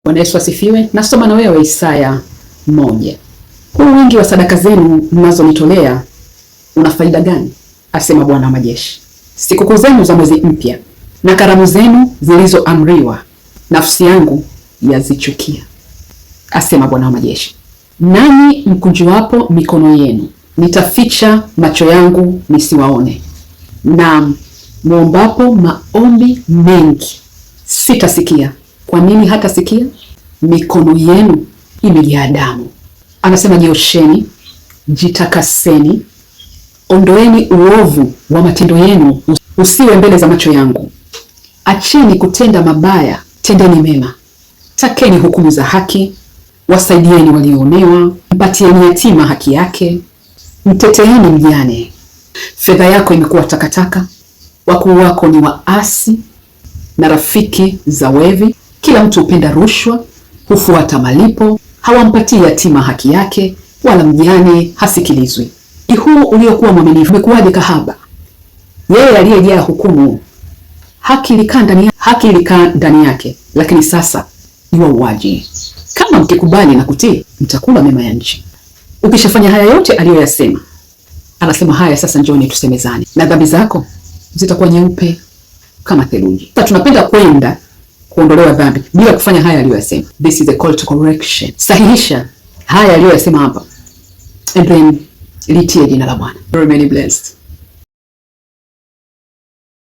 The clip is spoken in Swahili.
Bwana Yesu asifiwe. Nasoma na wewe Isaya 1. Huu wingi wa sadaka zenu mnazonitolea una faida gani? Asema Bwana wa majeshi. Sikukuu zenu za mwezi mpya na karamu zenu zilizoamriwa, nafsi yangu yazichukia, asema Bwana wa majeshi. Nanyi mkunjuapo mikono yenu, nitaficha macho yangu nisiwaone, na mwombapo maombi mengi sitasikia. Kwa nini hatasikia? Mikono yenu imejaa damu. Anasema jiosheni, jitakaseni, ondoeni uovu wa matendo yenu usiwe mbele za macho yangu. Acheni kutenda mabaya, tendeni mema. Takeni hukumu za haki, wasaidieni walioonewa, mpatieni yatima haki yake, mteteeni mjane. Fedha yako imekuwa takataka, wakuu wako ni waasi na rafiki za wevi. Kila mtu hupenda rushwa, hufuata malipo, hawampatii yatima haki yake, wala mjane hasikilizwi. Huu uliokuwa mwaminifu umekuwaje kahaba? Yeye aliyejaa hukumu, haki ilikaa ndani, haki ilikaa ndani yake, lakini sasa ni wauaji. Kama mkikubali na kutii, mtakula mema ya nchi. Ukishafanya haya yote aliyoyasema, anasema haya sasa, njoni tusemezane, na dhambi zako zitakuwa nyeupe kama theluji. Sasa tunapenda kwenda kuondolewa dhambi bila kufanya haya aliyoyasema. This is a call to correction. Sahihisha haya aliyoyasema hapa and then litie jina la Bwana. Remain blessed.